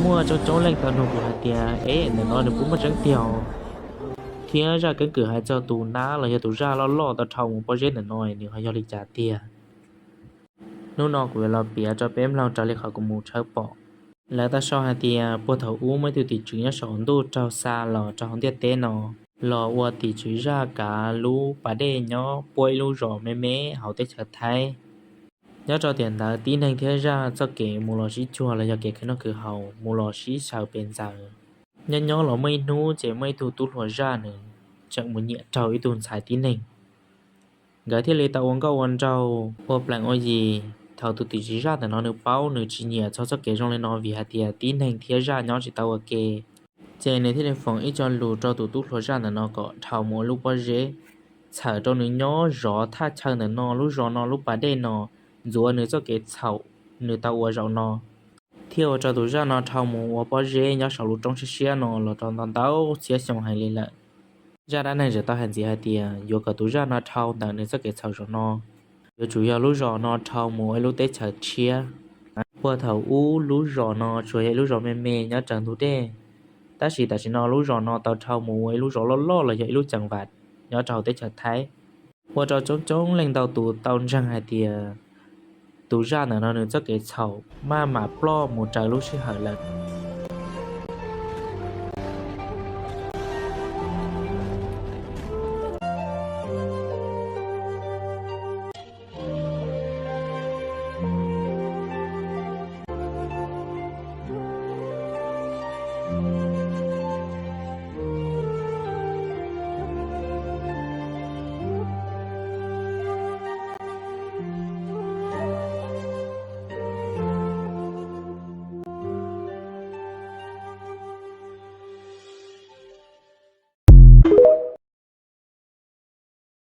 Muaj coob coob leej tau nug kuv hais tias, es ntawm no nws puas muaj tseeb tiag, thiab zaj keeb kwm hais txog tus nab los yog tus zaj loj loj tau dhau mus pob zeb ntawm no nws ho yog li cas tiag? Hnub no kuv yuav los piav rau peb mloog raws li qhov kuv mus tshawb pom. Lawv tau sau hais tias puag thaum ub muaj ib tug tim tswv nyob saum ntuj raug xa los rau hauv ntiaj teb no, los ua tim tswv zaj kav lub pas dej nyob puab ib lub zos me me hauv teb chaws Thaib. Nyob rau tiam ntawd tib neeg thiab zaj txoj kev mus los sib cuag los yog kev khwv noj khwv haus mus los sib xyaw pes ntxaws. Nyob nyob los muaj ib hnub ces muaj ib tug tub hluas zaj nws tseem mus nyiam raug ib tug ntxhais tib neeg. Nkawd thiaj li tau ua nkauj ua nraug ua plees ua yis. Thaum tus tim tswv zaj ntawm no nws paub nws tsis nyiam txog txoj kev zoo li no vim hais tias tib neeg thiab zaj nyob tsis tau ua ke, ces nws thiaj li foom ib co lus rau tus tub hluas zaj ntawm no kom dhau mus ua lub pob zeb, txhawm rau nws nyob zov thaj chaw ntawm no lub zos no lub pas dej no, ntxuav nws txoj kev txhaum nws tau ua zaum no, thiaj ua rau tus zaj no dhau mus ua pob zeb nyob saum lub roob siab siab no los rau ntau ntau txhiab xyoo heev li lawm. Zaj dab neeg tseem tau hais ntxiv hais tias yuav kom tus zaj no dhau ntawm nws txoj kev txhaum zaum no, yuav tsum yog lub zos no dhau mus ua ib lub teb chaws tshiab. Puag thaum ub lub zos no tsuas yog ib lub zos me me nyob raws ntug dej, tab sis tam sim no lub zos no tau dhau mus ua ib lub zos loj loj los yog ib lub ceem vam nyob rau hauv teb chaws Thaib, ua rau coob coob leej ntau tus tau ntseeg hais tias tus zaj ntawm no nws txoj kev txhaum maj mam ploj mus raws lub sij hawm lawm.